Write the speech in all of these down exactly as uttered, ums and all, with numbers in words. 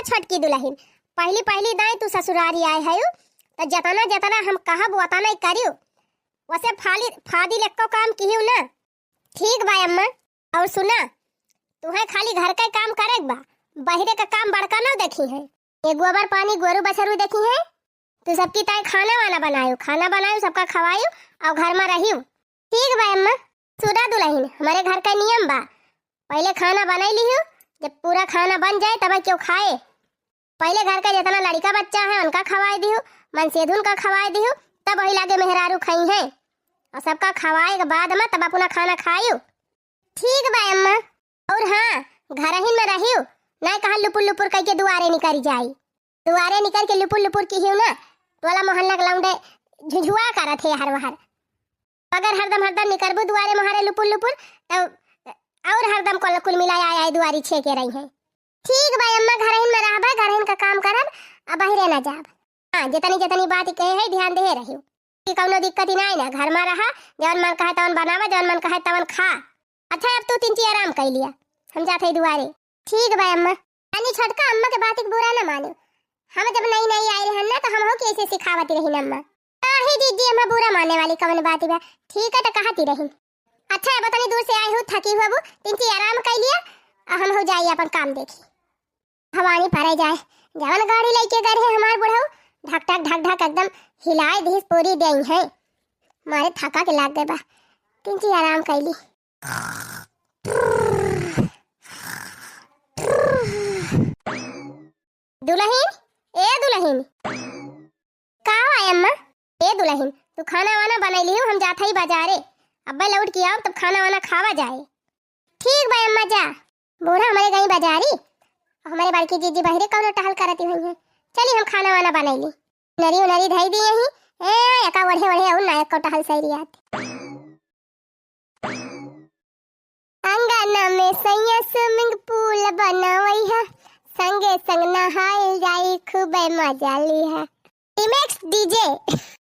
छोटकी दुलहिन, पहली पहली दाई तू ससुरारी आए हयू, त जतना जतना हम कहब वतना ही करियो। वसे फाली फादी लेक्को काम किहियो ना। ठीक बा अम्मा। और सुना, तुहे खाली घर का काम करे के बा, बहिरे का काम बड़का न देखी है। ये गोबर पानी गोरू बछरू देखी है। तू सबकी ताई खाना वाना बनायो, खाना बनायो, सबका खवायो और घर में रहियो। ठीक बा अम्मा। सुना दुलहिन, हमरे घर का नियम बा, पहले खाना बनाई लिहियो, जब पूरा खाना बन जाए तब क्यों खाए। पहले घर का जितना लड़का बच्चा है उनका खवाए दिहु, मनसेधुन का खवाए दिहु, तब वही लागे मेहरारू खाई हैं। और सबका खवाए के बाद में तब अपना खाना खायु। ठीक बा अम्मा। और हाँ, घरहिन में रहियो, नाय कहा लुपुर लुपुर कह के दुआरे निकल जाई। दुआरे निकल के लुपुर लुपुर किहियो ना, टोला मोहल्ला के लौंडे झुझुआ करत है हर वहर। अगर हरदम हरदम निकरबू दुआरे मोहरे लुपुर लुपुर, तब और हरदम कुल कुल मिलाए आए आए दुआरी छे के रही है। ठीक बा अम्मा, घरहिन में रहबे, घरहिन का काम करब, अब बहिरे ना जाब। हाँ, जितनी जितनी बात कहे है ध्यान दे रहियो कि कौनो दिक्कत ही नाई ना, घर में रहा, जौन मन कहे तवन बनावा, जौन मन कहे तवन खा। अच्छा, अब तू तिनची आराम कर लिया, हम जात है दुआरे। ठीक बा अम्मा। अनी छोटका, अम्मा के बात के बुरा ना मानो, हम जब नई नई आई रहन ना तो हम हो के ऐसे सिखावत रही अम्मा। काहे जीजी, अम्मा बुरा माने वाली कवन बात बा? ठीक है तो कहती रही। अच्छा, अब तनी दूर से आए हो, थकी हुआ बू, तिनची आराम कर लिया, आ हम हो जाई अपन काम देखी। भवानी परे जाए, जवन गाड़ी लेके गए रहे हमार बुढ़ऊ, ढक ढक ढक ढक एकदम हिलाए दीस पूरी देई है। मारे थका के लाग गए बा, तिनची आराम कर ली। दुलहिन, ए दुलहिन। का हुआ अम्मा? ए दुलहिन, तू खाना वाना बनाई लिहू, हम जात हई बाजारे। अब्बे लौट के आओ तब खाना वाना खावा जाए। ठीक बा अम्मा, जा। बूढ़ा हमरे गई बाजारी, हमरे बड़की जीजी बहिरे कौनो टहल करती हुई है। चली हम खाना वाना बनाई ली। नरी उनरी धई दी यही। ए, एका ओढ़े ओढ़े और ना एको टहल सही रियात। अंगना में सैया swimming pool बनवई है, संगे संग नहाइल जाई, खूबे मजा ली है। Remix D J।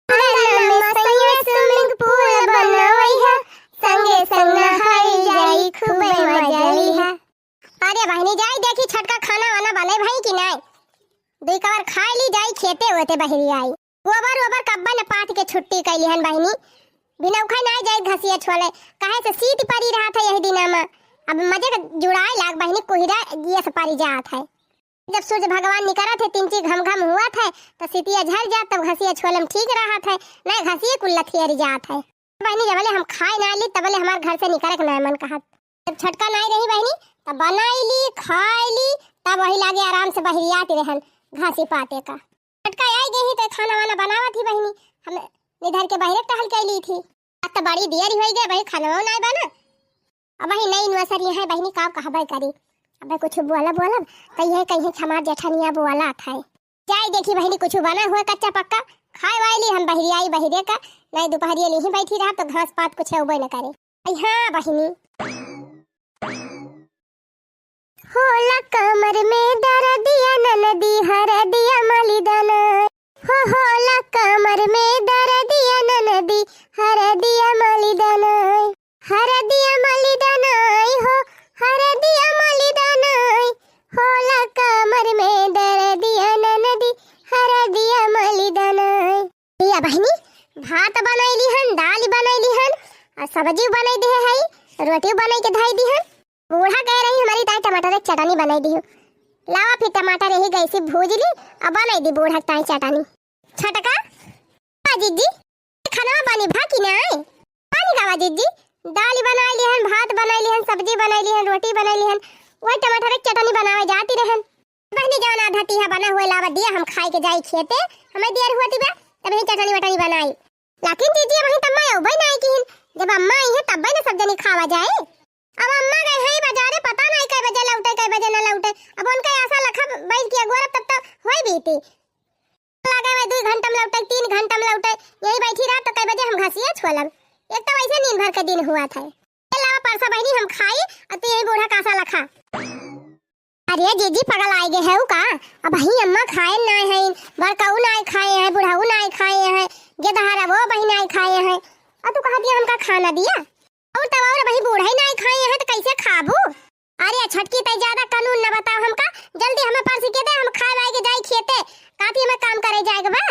अंगना में सैया swimming pool बनवई है, संगे संग नहाइल जाई, खूबे मजा ली है। अरे बहिनी, जाई देखी छोटका खाना वाना बने भई कि नाई। दुई कवर खाई ली, जाई खेते होते बहिरी आई। गोबर ओबर कब्बा न पाथ के छुट्टी कैली हन बहिनी। बिनौखा नाई जाई घसिया छोले, काहे से सीत परी रहत है यही दिना में। अब मजे का जुड़ाए लाग बहिनी, कुहिरा ये से परी जात है। जब सूरज भगवान निकरत है, तिनची घम घम हुआ था, तो सीतिया झर जात, तब घसिया छोले में ठीक रहत है, नाई घसिए कुल लथियर जात है। बहिनी, जबले हम खाए ना ली, तबले हमार घर से निकरे के ना मन कहत। जब छोटका नाई रही बहिनी, तब बनाई ली, खाई ली, तब वही लागे आराम से बहिरियात रहन घासी पाते का। छोटका आई गई ही तो खाना वाना बनावत ही बहिनी, हम निधर के बहिरे टहल के ली थी। अब तो बड़ी देर होई गए, वही खाना नाई बना। अब वही नई नौसर ये है बहिनी, का कहबे करी। अबे कुछ बोला बोलब, तो ये कहीं हमार जेठनिया बोला था। जाई देखी बहिनी, कुछ बना हुआ कच्चा पक्का, खाए वाई ली हम बहिरी आई बहिरे का, नहीं दोपहरिया ली ही बैठी रहा तो घास पात कुछ उबे न करे। आई हाँ बहिनी। होला कमर में दरदिया ननदी, हरदिया मलिदना। हो होला कमर में दरदिया ननदी, हरदिया मलिदना। हरदिया मलिदना हो, हरदिया मलिदना। होला कमर में दरदिया ननदी, हरदिया मलिदना। या बहिनी, भात बनैली हन, दाल बनैली हन, आ सब्जी बनाई दे है, रोटी बनाई के धई दी हन। बूढ़ा कह रही हमारी ताई टमाटर के चटनी बनाई दी हो। लावा फिर टमाटर यही गैस से भूज ली, अब बनाई दी बूढ़ा ताई चटनी। छोटका, आ जीजी, खाना पानी भा कि नाई? पानी का बा जीजी? दाल बनाई ली हन, भात बनाई ली हन, सब्जी बनाई ली हन, रोटी बनाई ली हन, वही टमाटर के चटनी बनावे जाती रहन। बहिनी जवन आधा तीहा बना हुए लावा दिया, हम खाई के जाई खेते, हमें देर हुआ बा, तब यही चटनी वटनी बनाई। लेकिन जीजी, वही तब मैं अउबे नाई किहिन, जब अम्मा आई है तब ना सब जनी खावा जाए। अब अम्मा गए हैं बाजारे, पता नाई कै बजे लौटे, कै बजे न लौटे। अब उनका आशा लखा बैठ के अगोरब तब तो होई बीती। लगे हुए दुई घंटा में लौटे, तीन घंटा में लौटे, यही बैठी रहा तो कै बजे हम घसिया छोलब। एक तो वैसे नींद भर के दिन हुआ था। ए लावा परसा बहिनी हम खाई, और तू यही बूढ़ा का आशा लखा। अरे जीजी पगल आए गए है का? अब ही अम्मा खाए ना है, बड़काऊ ना खाए है, बुढ़ाऊ ना खाए है, गेदहारा वो बही ना खाए है। और तू कहा दिया हमका खाना दिया? और तब और बही बूढ़ा ही ना खाए है तो कैसे खाबू? अरे छोटकी, तै ज्यादा कानून न बताओ हमका, जल्दी हमें परस के दे, हम खाए वाए के जाई खेते, काफी हमें काम करे जाए के बा।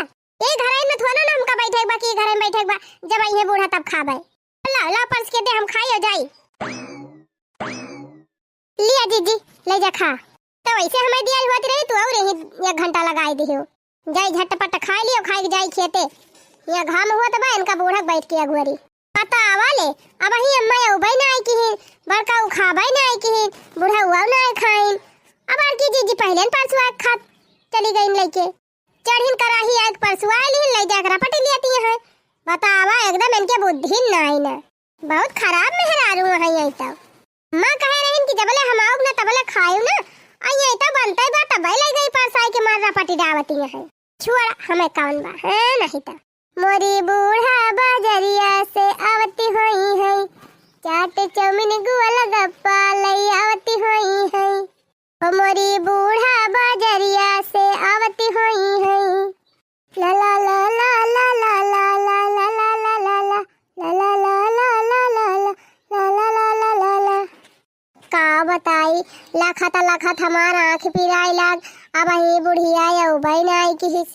ए घरइन में थोड़ा ना हमका बैठे के बा कि ए घरइन में बैठे के बा, जब अइहे बूढ़ा तब खाबे। लाओ, लाओ परस के दे, हम खाई और जाई। लिया जीजी, ले जा खा। तो वैसे हमें दिया होत रही, तू और यही एक घंटा लगाई दिहो। जाई झटपट खाई लियो, खाई के जाई खेते। यहाँ घाम होत बा, इनका बूढ़ा बैठ के अगुअरी। पता आवा ले, अबही अम्मा अउबे ना आई किही, बड़का उ खाबे ना आई किही, बूढ़ा हुआ ना आई खाइन। अब आर की जीजी पहले न परसुआ खात चली गईन लइके। चढ़िन कराही आइक परसुआ लिहिन, लइ जाके रपट लियती हैं। बतावा, एकदम इनके बुद्धि नाई ना। बहुत खराब मेहरारू हैं ये तो। माँ कहे रहिन कि जबले हम आउब ना तबले खायु ना, आ ये तो बनते बा तबे लइ गई परसाई के मार रपटी डावती हैं। छोड़, हमें कौन बा, हैं नहीं तो। मोरी बूढ़ा बजरिया से आवती होई है, चाट चाउमीन गोलगप्पा लई आवती होई है। ओ मोरी बूढ़ा बजरिया से आवती होई है। ला ला ला ला। का बताई, लखत लखत हमार आँख पिराए लाग, अबही बुढ़िया अउबे ना आई किहिस।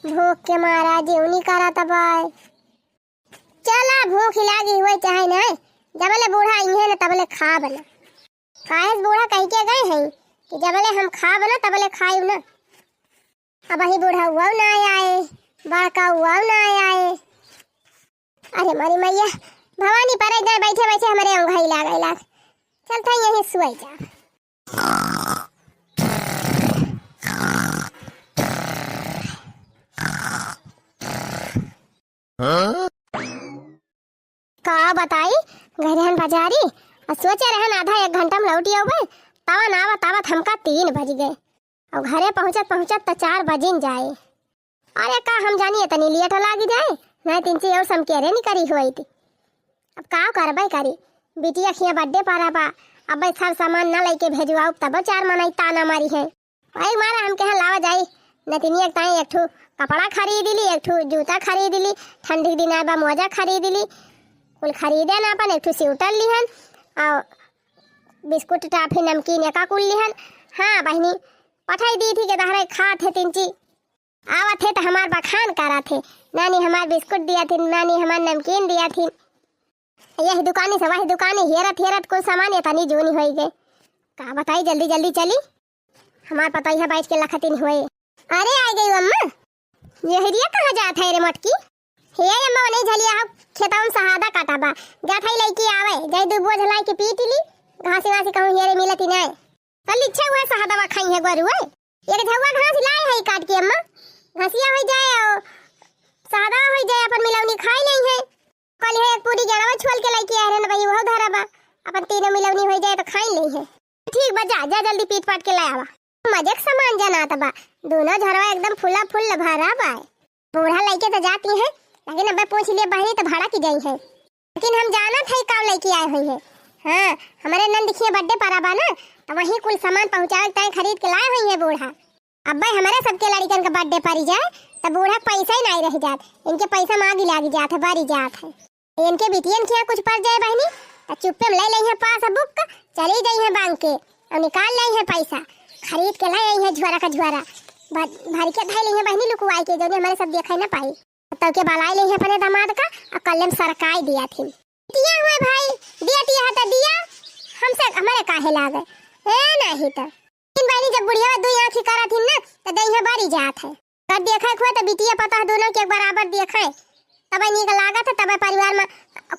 भूख के मारा जीवनी करत बाय। चला, भूख लागी हुए चाहे नाय, जबले बूढ़ा अइहे न तबले खाब न। काहे से बूढ़ा कहि के गए हैं कि जबले हम खाब न तबले खाइब न। अबही बूढ़ा हुआ ना आए, बड़का हुआ ना आए। अरे मोरी मैया, भवानी परे गए बैठे बैठे हमरे ओंघाई लागे लाग। चलता यहीं सुई जा। का बताई, गए रहन बाजारी, आ सोचे रहन आधा एक घंटा में लौटी आउबे, तवन आवत आवत हमका तीन बज गए। और घरे पहुँचत पहुँचत त चार बजिन जाए। अरे का हम जानी इतनी लेट लागी जाए, नहीं तीन से और समकेरे नहीं करी हुई थी। अब का करबे करी, बिटिया खिया बर्थडे पारा बा, अब सब सामान ना लेके भेजवाओ तब चार मनई ताना मारी है। वही मारा हम कहा लावा जाई, नतिनिया के ताई एक ठो कपड़ा खरीद ली, एक ठो जूता खरीद ली, ठंडी के दिन आए बा मोजा खरीद ली, कुल खरीदे ना अपन एक ठो स्वेटर लिहन और बिस्कुट टाफी नमकीन एका कुल लिहन। हाँ बहिनी, पठाई दी थी के दहरे खात है तिनची। आवत है त हमार बखान करत है, नानी हमार बिस्कुट दिया थी, नानी हमार नमकीन दिया थी। यही दुकानी से वही दुकानी हेरत हेरत कुल सामान इतनी जूनी होई गए। का बताई, जल्दी जल्दी चली, हमार पतोहिया बैठ के लखतिन हुए। अरे आ गई अम्मा, यही रिया कहाँ जात है रे मोटकी? हे अम्मा, नहीं झलिया हो, खेतवा में सहादा काटा बा, जात है लइकी आवे, जाई दू बोझ लाई के पीट ली, घासी वासी कहूँ हेरे मिलती नहीं। कल इच्छा हुआ सहदवा खाई है गोरुए। एक झउआ घास लाए है काट के अम्मा, घसिया हो जाए और सहदवा हो जाए, अपन मिलौनी खाई नहीं है। कल है एक पूरी जड़वा छोल के लइके आए रहन भाई, वह धरा बा, अपन तीनों मिलौनी हो जाए तो खाई नहीं है। ठीक बा, जा, जा जल्दी पीट पाट के ले आवा। मजे के सामान जनात बा, दोनों झरवा एकदम फुला फुल भरा बा। बूढ़ा लइके तो जाती हैं, लेकिन अबे पूछ लिए बहनी तो भड़क जाई है। लेकिन हम जानत है का लइके आए हुई है। हाँ, हमारे नंद खिया बर्थडे परा बा ना, तो वहीं कुल सामान पहुँचावे के ताई खरीद के लाए हुई है बूढ़ा। अब्बे हमारे सबके लड़िकन का बर्थडे परी जाए, तो बूढ़ा के पैसा ही नहीं रह जात, इनके पैसा मांगी लागी जात है, बारी जात है। इनके बिटियन खिया कुछ पर जाए बहनी, तो चुप्पे में ले लई है पासबुक, चली जाई है बैंक के और निकाल लई है पैसा, खरीद के ले आई है झोरा का झोरा, भर, भर के धई लई है बहनी लुकुआई के, जौने हमारे सब देखे ना पाई। तब के बलाई ले अपने दामाद का और कल्ले में सरकाई दिया थी। दिया हुए भाई, दिया दिया है तो दिया, हमसे हमारे काहे लागे? ए नहीं तो। लेकिन बहनी जब बुढ़िया दुई आँखी करा थी ना, तो दहिया बारी जात है। कर देखे हुए तो बिटिया पता है दोनों के एक बराबर देखे, तब नीक लागत है, तब परिवार में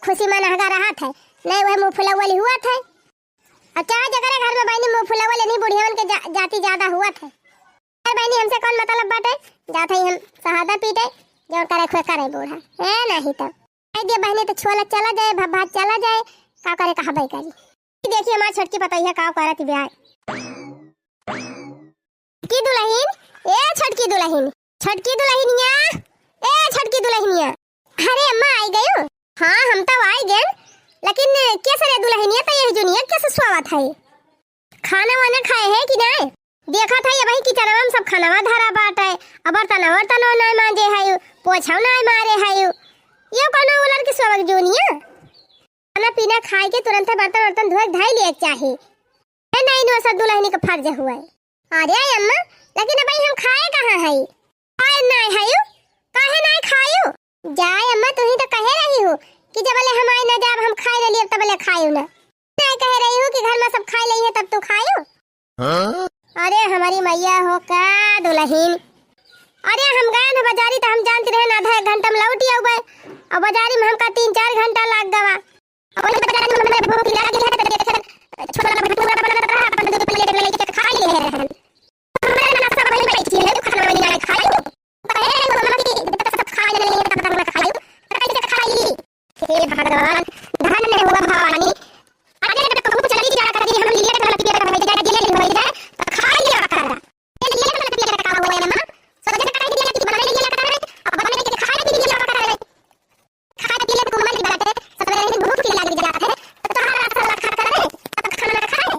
खुशी मनहगा रहत है। नहीं वह मुँह फुलौवली हुआ थे। और चाहे जकरे घर में बहनी मुँह फुलौवली नहीं, बुढ़ियावन के जा, जाति ज्यादा हुआ थे। अरे बहनी, हमसे कौन मतलब बाटे? जात है हम सहादा पीटे, जो करे खुए करे बूढ़ा। ए नहीं तो। कह दिया बहनी तो छोला चला जाए, भा-, भात चला जाए, का करे कहबे करी। ई देखिए हमार छोटकी पतोहिया का करत बिया। की दुलहिन, ए छोटकी दुलहिन, छोटकी दुलहिनिया, ए छोटकी दुलहिनिया। अरे अम्मा आई गयो? हाँ हम तो आई गए, लेकिन कैसे रे दुलहिनिया तो यही जुनिया कैसे स्वावत है? खाना वाना खाए है कि नाय? देखत है अबही किचनवा में सब खानवा धरा बाटे, अब बर्तन वर्तन नाय मांजे है, पोछा नाय मारे है। ये कौनो उलर के सोवक जोनिया? खाना पीना खाए के तुरंत बर्तन वर्तन धोए के धई लिए के चाही। नु सब दुलहिनी के फर्ज हुआ है। अरे अम्मा, लेकिन अबही हम खाए कहाँ हई? खाए नाय हयू? काहे नाय खायू? जाए अम्मा, तुही तो कहे रही हो कि जबले हम आए ना जाब, हम खाए ना लियब, तबले खायू ना। नाय कहे रही हो कि घर में सब खाए लइहे तब तू खायू? हाँ? अरे हमारी मैया हो का दुलहिन। अरे हम गए ना बाजारी तो हम जानते रहे ना आधा एक घंटा में लौट आउबे। और बाजारी में हमका तीन चार घंटा लाग गवा। और वही बाजारी में हमें भूख लागी है तो देखे छोला भटूरा बनल रहा, अपन दो प्लेट में लेके खा लिए हैं। हमारे ना सब वही बैठी है, खाना वाली ना खाई। कहे वो मम्मी जब तक सब खाए नहीं तब तक ना खाई, तो कैसे खाई? हे भगवान, धन्य हुआ भवानी। अरे जब तो भूख चली जा कर हम लिए तो लपटिया कर बैठ जाए, जेल हो जाए, तो खा लिया कर। ये लिए तो लपटिया कर हुआ है मां। सोचे तो कहीं लिए कि बना लिए कर, अब बना के खा भी लिए कर। खाए पीए के मन की बात है, सब रहे भूख की लगी जात है, तो तोहरा रास्ता वाला खा कर, अब खाना ना खाए।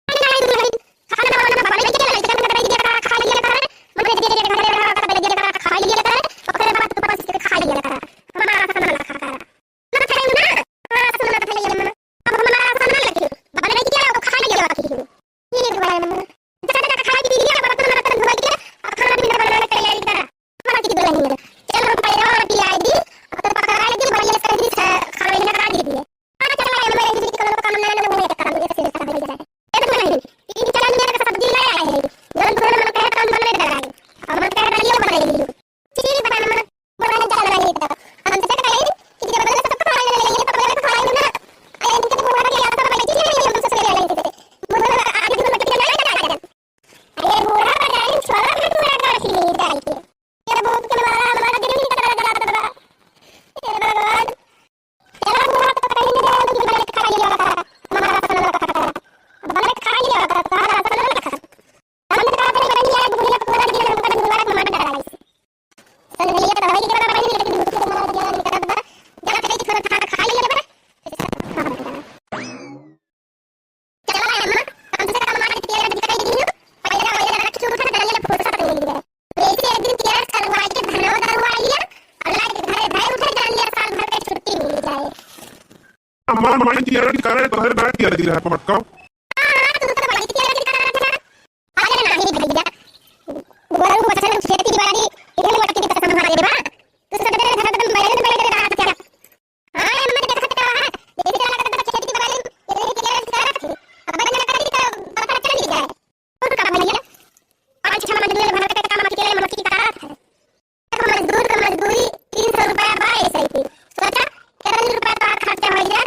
खाना ना खाए, खाना ना बनाए, खाना ना खाए, खाना ना खाए, खाना ना खाए, खाना ना खाए, खाना ना खाए, खाना ना खाए, खाना ना खाए, खाना ना खाए, खाना ना खाए, खाना ना खाए, खाना ना खाए, खाना ना खाए। ना खाए ना, ना खाए ना, अब हमारा रास्ता ना लगे, बनाए के क्या, तो खा लिया बाकी हो। ये दुआ है मम्मा। ज्यादा खाए भी दिया, बर्तन बर्तन धोए के, अब खाना पीना बनाने की तैयारी करा। खाना की दुआ नहीं है। चल हम पैरा और पिलाई दी, अब तो पका लगी, बढ़िया से कर दी, खा-, खाना पीना करा दी है। हाँ, चल, मैं ये भी कलर का काम ना, ना, ना, ना, काम ये से खत्म हो जाए। ये तो नहीं, ये चला नहीं, मेरे सब्जी ले आए हैं। गरम गरम मन कहे, काम बने डाला है। अब मन कहे, डालिए, बनाइए। चीनी बना, मन, बना, डाला नहीं था। हम तो कहे कि जब बदले सब खा लेने लगे, तो बदले खा लेने ना। अरे, इनके तो बुढ़ा के याद सब बदले चीनी नहीं, हम सबसे ले लेंगे। बुढ़ा आगे दिन में कितना नहीं डाला है। अरे बूढ़ा बजाइन छोरा भटूरा गाठी ले जाइके। ये भूत के मारा हमारा दिल निकल रहा था। हे भगवान। चला बूढ़ा तो कहीं नहीं जाए, लेकिन बगल खा लिया था। हमारा राशन वाला खा था। बगल खा लिया था, हमारा राशन वाला खा। हम तो कहा था, बगल में आए, बूढ़े को पूरा दिन हम का बुला के मार डाला इसे। संगैया तो भाई के बड़ा भाई नहीं, लेकिन भूत के मारा दिया निकल रहा था। जरा कहीं थोड़ा खा, खा लिया था। चला अम्मा, हम दूसरे काम मार के तेल दिखाई दी हूँ। पहले वाले रख के उठा, डलिया फुर्सत नहीं है। वैसे एक दिन तेल चलवा के धनवा दरवा लिया, अगला के घरे भाई उठे, डलिया साल भर के छुट्टी मिल जाए। अम्मा, हमारे तेल दिखा रहे, तो हर बार तेल दिखा रहा है, मटकाओ। हाँ, हाँ, तू तो बड़ी तेल दिखा रहा था। अरे नहीं भैया, गोरू बचन खेती बाड़ी, इधर मोटकी की कसम हमारे बा। तू सब तेरे घर में बैठे, बैठे रहा था। हाँ, अम्मा, देखत का है? देखत का लगत बा खेती के बारे में, ये देखत के लगत का है? अब बदन लगत का पता चल ही जाए। और का भैया? पाँच छह मजदूर भर के काम के लिए मजदूरी का है। अब मजदूर का मजदूरी तीन सौ रुपया बा ऐसे ही। सोचा, कितना रुपया का खर्चा हो जाए?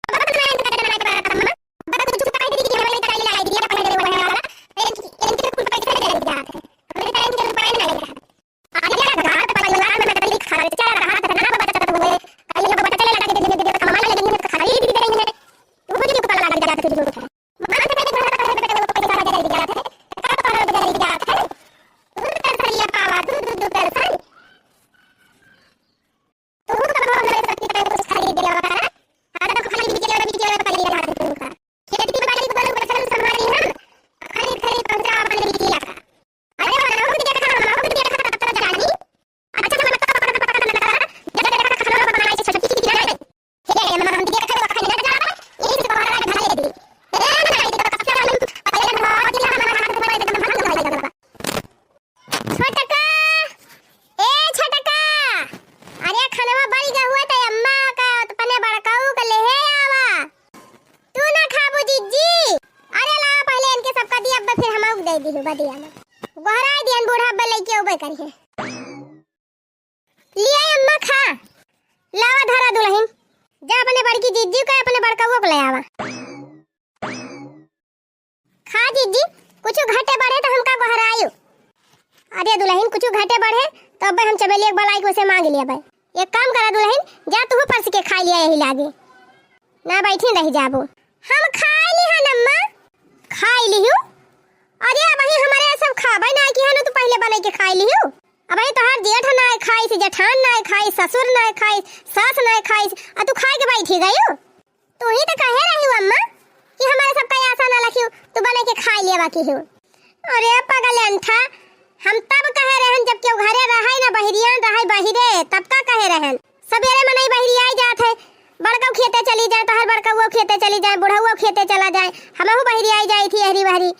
अब बदन में इनका कितना लग रहा था, अम्मा? बदन कुछ काहे दी कि हमारे लिए लाई दिया, पहले वाला। इनके, इनके कुछ पैसे नहीं दे रहा था। हमारे टाइम के रुपया नहीं लग रहा। अरे यार, घर परिवार में तकलीफ खर्चा रहा, कितना बचत हुए। कहीं लोग बचत लगा के धीरे धीरे कमाने लगे हैं, तो खरीद भी रही है। तू भी तो पता लगा जाता है, जो है। माँ से पहले घर का पैसा लगा जाता है, टका तो लगा जाता है। दूध का सरिया पावा, दूध, दूध, दूध का सरिया। तू तो कमाओ, मेरे शक्ति का कुछ खरीद दिया वगैरह। हाँ, तो खाली बिजली वाला, बिजली वाला पकड़ लिया हाथ में तुमका। खेती बाड़ी को बड़े बड़े संभाली हम, खरीद खरीद पहुंचा अपने बिजली का। अरे वाह, हम भी देखा, हम भी देखा, तब तक जानी। अच्छा, हम तो पकड़, पकड़, पकड़, पकड़, जब देखा खाना बनाए से छोटी चीज नहीं। ठीक है, हम, हम भी देखा, खाना ना जा, यही से बाहर आके भरा दे दी। अरे, हम नहीं, तो कच्चा हम, पहले हम बाहर के हमारा हाथ में एकदम हम नहीं जाएगा। छोटका, ए छोटका, अरे खनवा बन गहुआ त अम्मा का अपने बड़काऊ का लेहे आवा। तू ना खाबू जिज्जी? अरे लावा पहले इनके सबका दिया, अब फिर हम दे दी बदिया में। गोहराई दियन बूढ़ा अब लइके उबे करिहे। लिया अम्मा खा। लावा धरा दुलहिन। जा अपने बड़की जिज्जी का अपने बड़काऊ को ले आवा। खा जिज्जी, कुछ घटे बढ़े तो हमका गोहरायु। अरे दुलहिन, कुछ घटे बढ़े तो अब हम चमेलिया के बलाई को से मांग लिया भाई। एक काम करा दुलहिन, जा तू परस के खा लिया यही लागे। ना बैठी रह जाबो। हम खाई ली हन अम्मा। खाई लिहू? अरे अबही हमारे सब खाबे ना कि हनु तू पहले बने के खाई लिहू। अबही तोहार जेठ ना खाई से, जेठान ना खाई, ससुर ना खाई, सास ना खाई, आ तू खाए के बैठी गयू? तू ही तो कहे रही हो अम्मा कि हमारे सबका आशा ना रखियो, तू बने के खाई लेवा की हो। अरे पगल अंठा, हम तब कहे रहन जब केहू घरे रहे ना बहिरिया रहे बहिरे, तब का कहे रहन? सबेरे मनई बहिरिया जात है, बड़कऊ खेते चली जाए, तोहर बड़कऊ खेते चली जाए, बुढ़ऊ खेते चला जाए, हमहू बहरी आई जाई थी एहरी बहरी।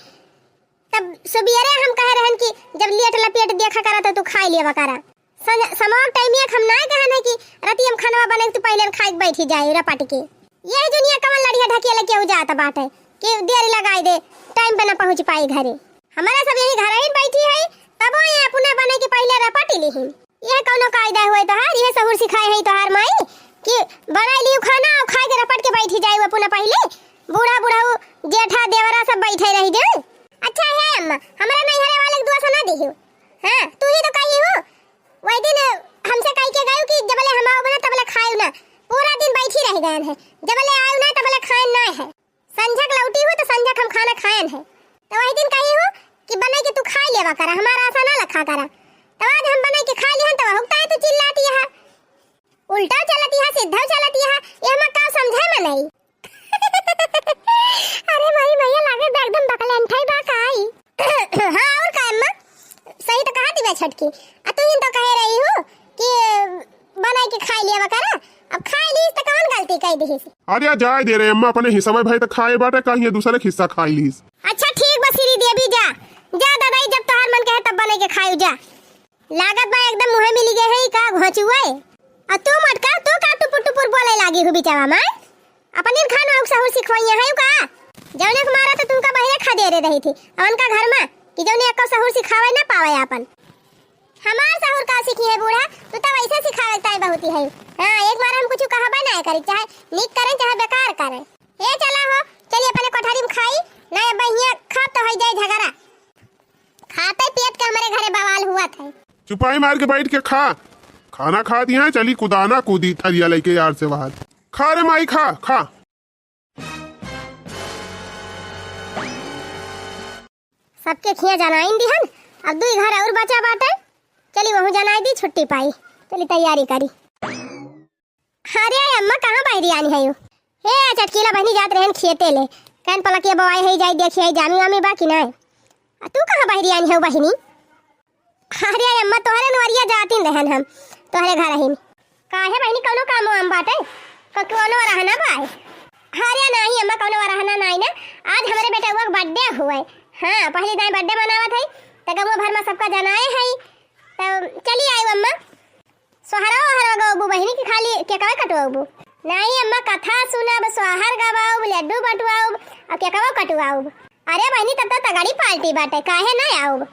तब सुबियरे हम कहे रहन कि जब लेट लपेट देखा करा तो तू खाई लेवा करा। संझ-, समोक टाइम एक हम नाय कहन है कि रतिया में खनवा बने तू पहिले खाई के बैठी जाए रपट के। यही दुनिया कवन लड़िया ढकेले केहू जात बाटे कि देर लगाई दे, टाइम पे न पहुँच पाई घरे। हमारा सब यही घर ही बैठी है, तबो ये अपना बने के पहिले रपट लिहिन। यह कौनो कायदा हुए तोहार, यह सहूर सिखाए है तोहार माई कि बनाई लियो खाना और खाए के रपट के बैठी जाए अपना पहिले। बूढ़ा बुढ़ऊ जेठा देवरा सब बैठे रह जाए। अच्छा है अम्मा, हमरा नैहरे वाले के दुआ सुना दिहियो। हाँ, तू ही तो कही हो, वही दिन हमसे कह के गयो कि जबले हम आओ ना तबले खाए ना। पूरा दिन बैठी रह गए हैं, जबले आयो ना तबले खाए ना है। संझक लौटी हूँ तो संझक हम खाना खायन है। तो वही दिन कही हूँ कि बनाई के तू खाई लेवा करा, हमारा आशा ना लखा करा। तो आज हम बनाई के खाई लिहन तो हुकता है तू चिल्लाती है, उल्टा चलती है, सीधा चलती है, ये हम का समझे में नहीं। अरे भाई भैया, लागे बा एकदम बकलेंठाई बा काई। हाँ, और का अम्मा, सही तो कहा थी बा छोटकी। आ तू ही तो कह रही हूँ कि बनाई के खाई लिया करा। अब खाई लीस तो कौन गलती कह दी? अरे जाए दे रे अम्मा, अपने हिस्सा में भाई तो खाए बाटे, काहे दूसरे के हिस्सा खाई लीस। अच्छा ठीक बा श्री देवी, जा जा दादा, जब तोहार मन कहे तब बनाई के खाई जा। लागत बा एकदम मुँहे मिली गए है का घोंचुए। आ तू मटका, तू का टुपुर टुपुर बोले लागी हूँ बिचावा माय? अपने घर में सहूर सिखवाइया है का? जौने के मारा तो तुमका बहिरे खदेरे रही थी, अवन का घर में कि जौने एको सहूर सिखावे ना पावे आपन। हमार सहूर का सीखी है बूढ़ा, तू तो वैसे सिखावे ताई बहुत ही है। हाँ, एक बार हम कुछ कहबे ना करी, चाहे नीक करें चाहे बेकार करें। ए चला हो, चली अपने कोठरी में खाई, ना अब हियाँ खाब तो हो जाए झगड़ा। खाते पियत के हमारे घरे बवाल हुआ था। चुपाई मार के बैठ के खा, खाना खा दिया है, चली कुदाना कूदी थरिया लेके यार से बाहर। खा रे माई, खा खा। सबके खिया जनाइन दिहन, अब दुई घर और बचा बाटे, चली वहू जनाई दी, छुट्टी पाई, चली तैयारी करी। अरे अम्मा, कहाँ बहरी आनी है यू? हे चटकीला बहनी जात रहन खेते ले, कहन पलकिया बवाई है, जाई देखी आई जामी वामी बा कि नाय। आ तू कहाँ बहरी आनी है बहनी? अरे अम्मा, तोहरे नवरिया जातिन रहन हम, तोहरे घर आहिन। काहे बहनी, कौनो काम वाम बाटे? क-, कौनो रहना बा? अरे नाही अम्मा, कौनो रहना नाही ना, आज हमरे बेटउआ के birthday हुए। हाँ, पहली दाई birthday मनावत है, त गौवा भर में सबका जनाए है, त चली आयु अम्मा। सोहरवा ओहरवा गवाउबू बहिनी कि खाली केकवा कटवाउबू? नाहीं अम्मा, कथा सुनब, सोहर गवाउब, लड्डू बंटवाउब, अउर केकवा कटवाउब। अरे बहिनी, तब तो तगड़ी party बाटे, काहे ना आउब?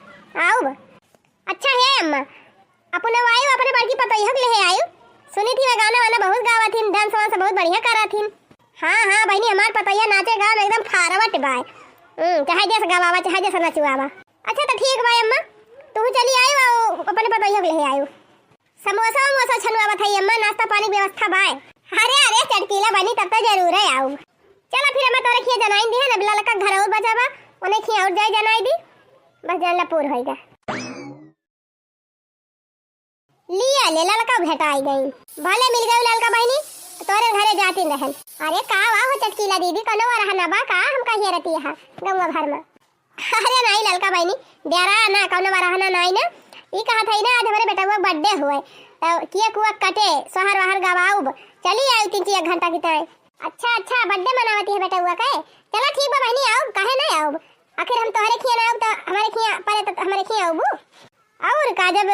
आउब। अच्छा हे अम्मा, अपने आयु अपने बड़की पतोहिया के लेहे आयु। सुनी थी वह गाना वाना बहुत गावत थी, dance वांस बहुत बढ़िया करत थी। हाँ हाँ बहिनी, हमार पतोहिया नाचे गावे में एकदम forward बाय। हम्म, चाहे जैसे गवावा, चाहे जैसे नचवावा। अच्छा तो ठीक बाय अम्मा, तू चली आयु, अपने पतोहिया के लेहे आयु। समोसा वमोसा छनुआवत हई अम्मा, नाश्ता पानी के व्यवस्था बाय। अरे, अरे, चटकीला बनी तब तो जरूर है आउब। चला फिर अम्मा तोरे खिया जनाइन दिहन, अब ललका घर और बचा बा, ओने खिया और जाए जनाई दी, बस जानला पूर होइगा। लिया ले ललका भेटाई गई, भले मिल गई ललका बहिनी, तोरे घरे जातिन रहन। अरे का वा हो चटकीला दीदी, कौनो वरहना बा का, हम कहिए रहती है गौवा भर में। अरे नाई ललका बहिनी, डेरा ना, कौनो बरहना नाई ना। ई कहत हई ना, आज हमरे बेटउआ के birthday हुए, तो cake उक कटे, सोहर वहर गवाउब, चली आयु तीन चार घंटा की तरह। अच्छा, अच्छा, birthday मनावती है बेटउआ के? चला ठीक बा बहिनी, आउब, काहे ना आउब? आखिर हम तोहरे खिया ना आउब, तो हमरे खिया परे, तो हमरे खिया आउबू। और का, जब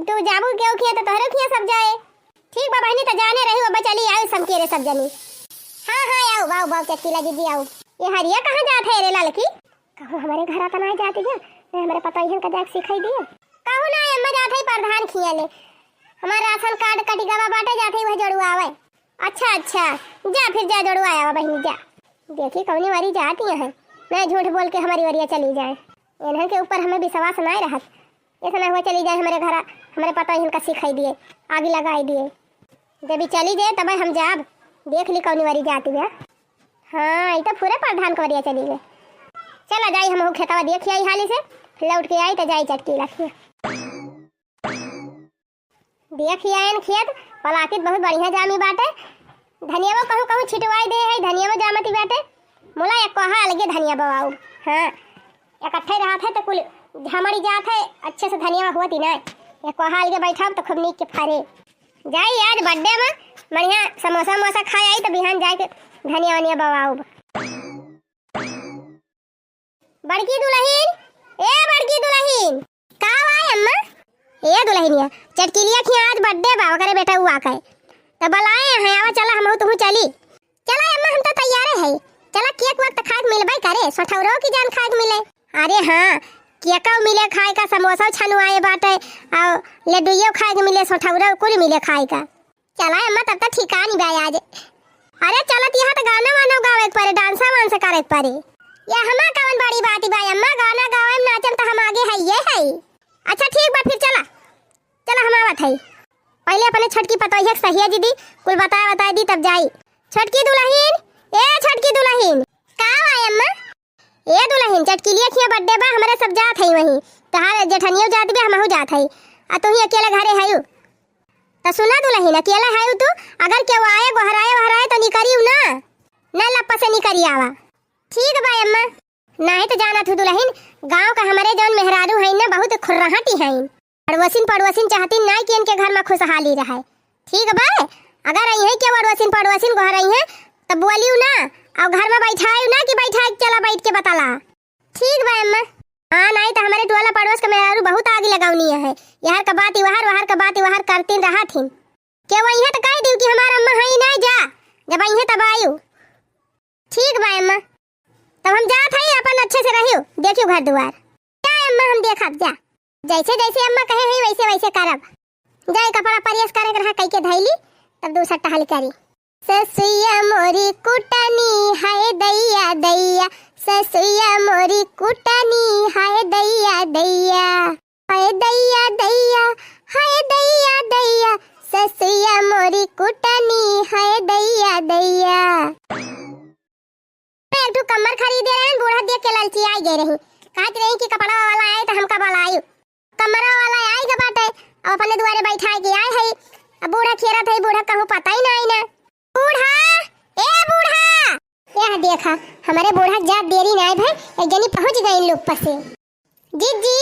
तू जाबू केहू खिया, तो तोहरे खिया सब जाए। ठीक बा बहिनी, तो जाने रही, अब चली आयु समकेरे सब जनी। हाँ, हाँ, आउब, आउब, आउब, चटकीला दीदी, आउब। ये हरिया कहाँ जात है रे ललकी? कहूँ हमरे घरा त नाय जात गया, नहीं हमरे पतोहियन का जाके सिखाई दिए। कहूँ ना अम्मा, जात है प्रधान खिया ले, हमार राशन कार्ड कटि गवा बाटे, जात है वह जोड़वावे। अच्छा अच्छा, जा फिर जा जोड़वा आवा बहिनी जा। देखी कौनी वारी जात यहाँ है, नहीं झूठ बोल के हमारी वरिया चली जाए। इन्हन के ऊपर हमें विश्वास नाय रहत, ऐसा ना हुआ चली जाए हमरे घरा, हमरे पतोहियन का सिखाई दिए, आगी लगाई दिए। जब ई चली जाए तब हम जाब, देख ली कौनी वारी जात बा। हाँ, ई तो पूरे प्रधान के वरिया चली गए। चला जाई, हमहू खेतवा देखि आई हाली से, फिर लौट के आई तो जाई चटकीला खिया। देखि आयन खेत, पलाकित बहुत बढ़िया जामी बाटे। धनियावा कहूँ कहूँ छिटवाई दे है, धनियावा जामती बाटे। मुला एक कोहा अलगे धनिया बवाऊ। हाँ, इकट्ठे रहत है तो कुल झमड़ी जात है, अच्छे से धनियावा होती ना। एक कोहा अलगे बैठाब तो खूब नीक के फरे। जाई आज birthday में बढ़िया समोसा वमोसा खाए आई तो बिहान जाए के धनिया वनिया बवाउब। बड़की दुलहिन, ए बड़की दुलहिन। का बा अम्मा? ए दुलहिनिया, चटकिलिया खिया आज birthday बा, ओकरे बेटउआ के। त बलाए हैं, आवा चला हमहू तुहू चली। चला अम्मा, हम त तैयारे है। चला केक वेक त खाए के मिलबे करे, सोठौरो की जान खाए के मिले। अरे हाँ, केकउ मिले खाए का, समोसा छनुआए बाटे, अउ लड्डुइयो खाए के मिले, सोठौरो कुल मिले खाए का। चला अम्मा, तब त ठिकानी बा आज। अरे चलत यहाँ त गाना वाना गावे के परे, डांसा वांसा करे के परे। ये हमा कवन बड़ी बात बा अम्मा, गाना गावे में नाचम त हम आगे है ये है। अच्छा ठीक बा फिर चला, चला हम आवत है। पहले अपने छोटकी पतोहिया के सहिया दीदी कुल बताए बताए दी तब जाई। छोटकी दुलहिन, ए छोटकी दुलहिन। का बा अम्मा? ए दुलहिन, चटकिलिया खिया birthday बा, हमरे सब जात हई वहीं। तहार जेठनियो जात बे, हमहू जात हई। आ तू ही अकेले घरे हयू। त सुना दुलहिन, अकेले हयू तू, अगर केहू आए, गोहराए, वहराए त निकरियू ना। ना लप्पा से निकरी आवा। ठीक बा अम्मा। नाही त जानत हू दुलहिन, गाँव का हमरे जौन मेहरारू हई ना, बहुत खुर्रहटी हई। अड़ोसिन पड़ोसिन चाहतिन नाई कि इनके घर मा खुसहाली रहै। ठीक बा, अगर अइहैं केहू अड़ोसिन पड़ोसिन गोहरइहैं, तब बोलिउ ना, अउ घर मा बैठाइउ ना कि बैठाइ के चला बैठ के बताला। ठीक बा अम्मा। हाँ, नाई त हमरे टोला पड़ोस के मेहरारू बहुत आगी लगौनी है। यहर का बात वहर, वहर का बात वहर करतिन रहत हिन। केहू अइहैं त कहि दिउ कि हमार अम्मा हई नाई, जा, जब अइहैं तब आइउ। ठीक बा अम्मा, तब हम जात हई, अपन अच्छे से रहियो, देखियो घर दुआर। जा अम्मा, हम देखब, जा। जैसे जैसे अम्मा कहे हई, वैसे वैसे करब। जाए कपड़ा press करे के रहा, कई के धैली, तब दूसर टहल करी। ससुइया मोरी कुटनी, हाय दैया दैया, ससुइया मोरी कुटनी, हाय दैया दैया। हाय दैया दैया, हाय दैया दैया, ससुइया मोरी कुटनी, हाय दैया दैया। एक ठो कम्मर खरीदे रहन, बूढ़ा देख के ललचियाई गए रही। कहत रही कि कपड़ा वाला आए त हमका बलायु। कम्मरा वाला आए के बाटे, अब अपने दुआरे बैठाए के आए है। अब बूढ़ा खेरत है, बूढ़ा कहूँ पता ही ना आई ना। बूढ़ा, ए बूढ़ा। यह देखा, हमरे बूढ़ा जात देरी ना आए भाई, एक जनी पहुँच गई लोग पसे। जिज्जी,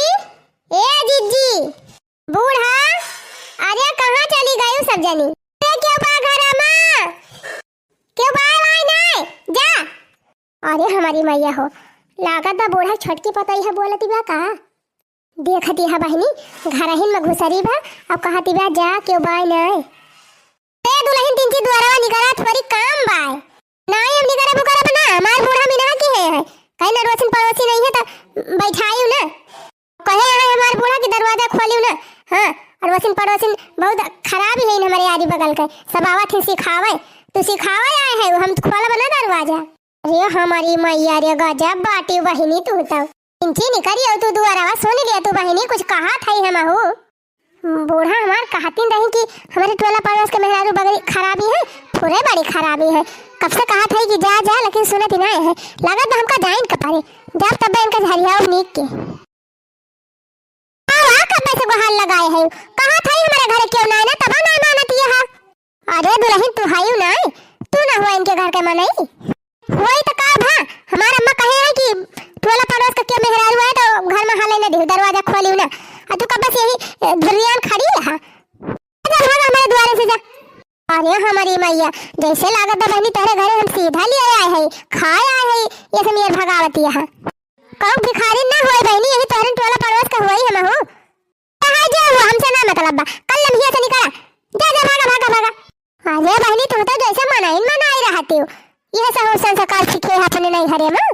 ए जिज्जी। बूढ़ा, अरे कहाँ चली गयू सब जनी? अरे केहू बा घरा मा? केहू बा भाई नाय? जा। अरे हमारी मैया हो, लागत बा बूढ़ा छोटकी पतोहिया बोलती बा का? देखती है बहिनी, घरहिन मा घुसरी बा, अब कहती बा जा केहू बा नाय। ए दुलहिन तिनची दुआरवा निकरा, थोरी काम बाय। नाई हम निकरब उकरब ना, हमार बूढ़ा मिनहा की है, है। कहीं ना रोसिन पड़ोसिन अइहैं त बैठाइउ ना। कहे है हमार बूढ़ा कि दरवाजा खोलिउ ना। हाँ, अड़ोसिन पड़ोसिन बहुत खराब ही है हमरे आरी बगल के, सब आवत ही सिखावे। तू सिखावे आए है, हम खोलब ना दरवाजा। अरे हमारी मैया रे, गजब बाटी बहिनी तू तो। तिनची निकरी हो तू दुआरवा, सुन लिया तू बहिनी, कुछ कहा था ही हमहू। बूढ़ा हमार कहतिन रही कि हमरे टोला पड़ोस के मेहरारू बगरी खराबी है, थोरे बड़ी खराबी है। कब से कहा था कि जा, जा, लेकिन सुनत ही नाय है। लागत बा हमका जाइन के परे। जब तब इनका झरियाओ नीक के। आवा, कब से गुहार लगाए है? कहा था हमरे घरे केहू नाय ना, तबा नाय मानत ये हा। अरे दुलहिन, तू हयू नाय, तू ना हुआ इनके घर के मनई। होई त का भा, हमार अम्मा कहे है कि टोला पड़ोस के केहू मेहरारू आए त घर मा हाले ना दिहू, दरवाजा खोलिउ ना। आ तू कब से यही, ए, धुरियान खड़ी है? जा भागा हमारे दुआरे से जा। अरे हमारी मैया, जैसे लागत बा बहिनी तोहरे घरे हम सीधा लिए आए है, खाए आए है, ये सब नियर भगावती है। कहूँ भिखारी ना होई बहिनी, यही तोहरे टोला पड़ोस के होई हमहू। कहाँ जे हो, हमसे ना मतलब बा। कल लम्हिया से निकला। जा, जा, भागा, भागा, भागा। अरे बहिनी, तू तो जैसे मनई मनई रहती हो। यह सब संस्कार सीखे है अपने नैहरे मा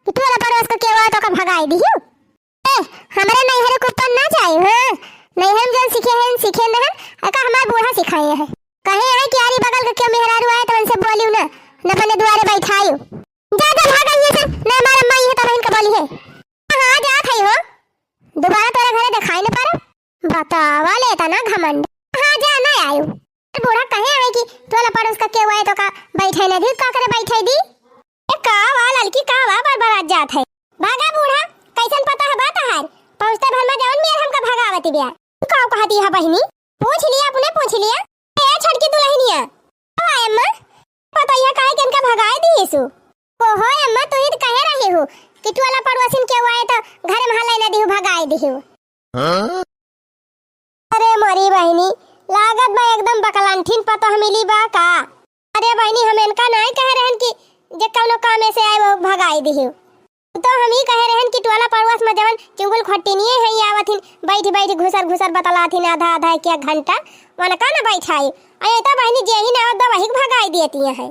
कि टोला पड़ोस के केहू आए तो का भगाई दिहू। ए, हमरे नैहरे के ऊपर ना जाए, हाँ? नैहर में जौन सीखे हैं, सीखे न हैं। एका हमार बूढ़ा सिखाए हैं। कहे हैं कि आरी बगल के केहू मेहरारू आए तो उनसे बोलियो ना, न अपने दुआरे बैठाइयो। जा, जा, भागा यहाँ से, न हमार अम्मा ये तो बहन का बोली है। हाँ, जात है हो। दोबारा तोरे घरे दिखाई न पड़ो। बतावा ले इतना घमंड। हाँ, जा, ना आयु। बूढ़ा कहे है कि टोला पड़ोस का केहू आए तो का बैठे न दी, का करे बैठे दी? ए, का वा ललकी, का वा बरबरात जात है? भागा बूढ़ा, कैसन पता है बात हार? पहुँचते भर में जौन मेर हमका भगावती बिया। तू का कहती है बहिनी? पूछ लिया, अपने पूछ लिया। ए, छोटकी दुलहिनिया। का वा अम्मा? पता यह काहे के इनका भगाए दी ईसु? ओहो अम्मा, तू ही तो कहे रही हो कि टोला पड़ोसिन केहू आए तो घर में हलाई ना दिहू, भगाए दिहू। हाँ? अरे मोरी बहिनी, लागत बा एकदम बकलंठिन पतोह मिली बा का। अरे बहिनी, हम इनका नाहीं कहे रहन कि जे कौनो कामे से आए वो भगाई दिहियो। तो हम ही कहे रहन कि टोला पड़ोस में जवन चुगल खट्टिनिये हैं, ये आवत हिन, बैठ बैठ घुसर घुसर बतलात हिन आधा आधा एक एक घंटा, वनका न बैठाई। अरे तो बहिनी, जे ही ना आवत बा, वही के भगाई देती हैं।